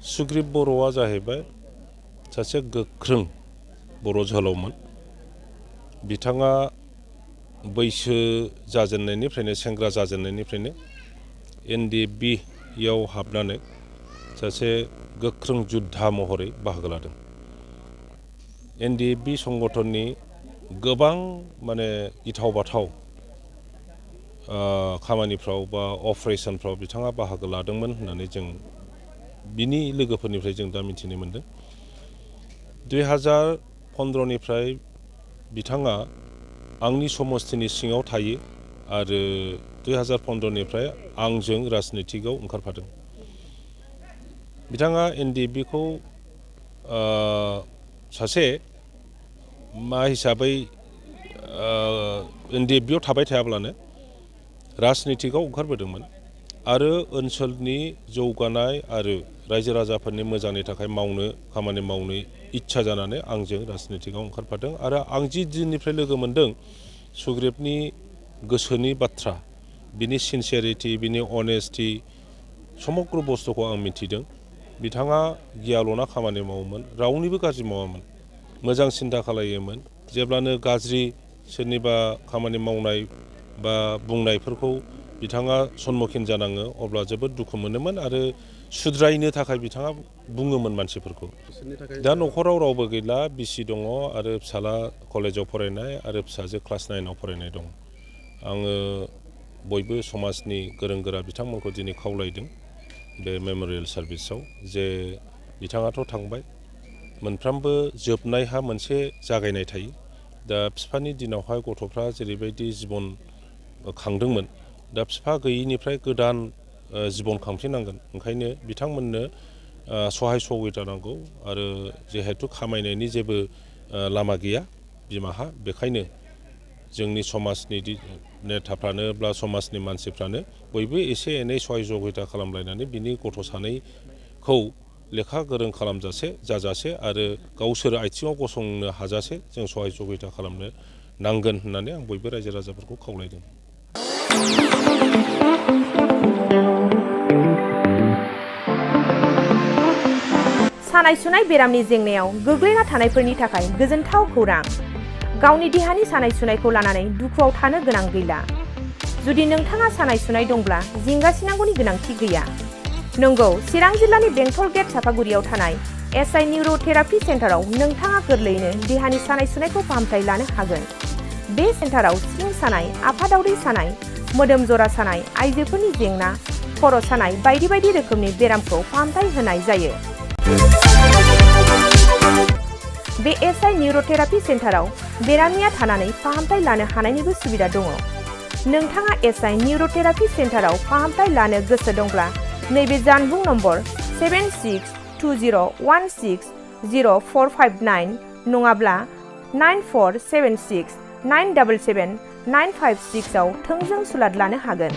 सुग्रीब बर'आ जाहैबाय सासे गोख्रों बर' जोहोलावमोन। बिथाङा बैसो जाजेननायनिफ्रायनो सेंग्रा जाजेननायनिफ्रायनो NDB याव हाबनानै सासे गोख्रों जुद्धा महरै बाहागो लादों। NDB संगठननि गोबां माने गिथाव बाथाव खामानिफ्राव बा अपारेशनफ्राव बिथाङा बाहागो लादोंमोन होननानै जों बिनि लोगोफोरनिफ्राय जों दा मिथिनो मोनदों। 2015 निफ्राय बिथाङा आंनि समस्तिनि सिङाव थायो आरो 2015 निफ्राय आंजों राजनितिकआव ओंखारफादों। बिथाङा NDB खौ सासे मा हिसाबै NDB याव थाबाय थायाब्लानो राजनितिकआव ओंखारबोदोंमोन आरो ओनसोलनि जौगानाय आरो रायजो राजाफोरनि मोजांनि थाखाय खामानि मावनो इच्छा जानानै आंजों राजनितिकआव ओंखारफादों आरो आं जि दिननिफ्राय लोगो मोनदों सुग्रीबनि गोसोनि बाथ्रा, बिनि सिनसियारिटि, बिनि अनेस्टि समग्र बुस्थुखौ आं मिथिदों। बिथाङा गियाल'ना खामानि मावोमोन, रावनिबो गाज्रि मावामोन, मोजां सिन्था खालायोमोन। जेब्लानो गाज्रि सोरनिबा खामानि मावनाय बा बुंनायफोरखौ बिथाङा सन्मुखीन जानाङो अब्ला जोबोद दुखु मोनोमोन आरो सुद्रायनो थाखाय बिथाङा बुङोमोन मानसिफोरखौ। दा न'खराव रावबो गैला, बिसि दङ आरो फिसाला कलेजाव फरायनाय आरो फिसाजो क्लास 9 फरायनाय दं। आङो बयबो समाजनि गोरों गोरा बिथांमोनखौ दिनै खावलायदों बे मेम'रियेल सार्भिसाव जे बिथाङाथ' थांबाय, मोनफ्रोमबो जोबनायहा मोनसे जागायनाय थायो। दा बिफानि दिनावहाय गथ'फ्रा जेरैबायदि जिबन खांदोंमोन, दा बिफा गैयिनिफ्राय गोदान जिबन खांफिननांगोन। ओंखायनो बिथांमोननो सहाय सहायता नांगौ आरो जिहेतु खामायनायनि जेबो लामा गैया बिमाहा, बेखायनो जोंनि समाजनि नेताफ्रानो बा समाजनि मानसिफ्रानो बयबो एसे एनै सहाय सहायता खालामलायनानै बिनि गथ' सानैखौ लेखा गोरों जाजासे आरो गावसोर आथिङाव गसंनो हाजासे जों सहाय सहायता खालामनो नांगोन होननानै आं बयबो रायजो राजाफोरखौ खावलायदों। सानाय सुनाय बेरामनि जेंनायाव गोग्लैना थानायफोरनि थाखाय गोजोनथाव खौरां। गावनि देहानि सानाय सुनायखौ लानानै दुखुआव थानो गोनां गैला। जुदि नोंथाङा सानाय सुनाय दंब्ला जिंगासिनांगौनि गोनांथि गैया। नंगौ, चिरां जिल्लानि बेंटल गेट सापागुरियाव थानाय SI निउर'थेरापि सेन्टाराव नोंथाङा गोरलैयैनो देहानि सानाय सुनायखौ फाहामथाय लानो हागोन। बे सेन्टाराव सिं सानाय, आफादावदै सानाय, मोदोम जरा सानाय, आइजोफोरनि जेंना, खर' सानाय बायदि बायदि रोखोमनि बेरामखौ फाहामथाय होनाय जायो। बे SI निउर'थेरापि सेन्टाराव बेरामिया थानानै फाहामथाय लानो हानायनिबो सुबिदा दङ। नोंथाङा SI निउर'थेरापि सेन्टाराव फाहामथाय लानो गोसो दंब्ला नैबे जानबुं नम्बर 7620160459 नङाब्ला 9476977956 आव थोंजों सुलाद लानो हागोन।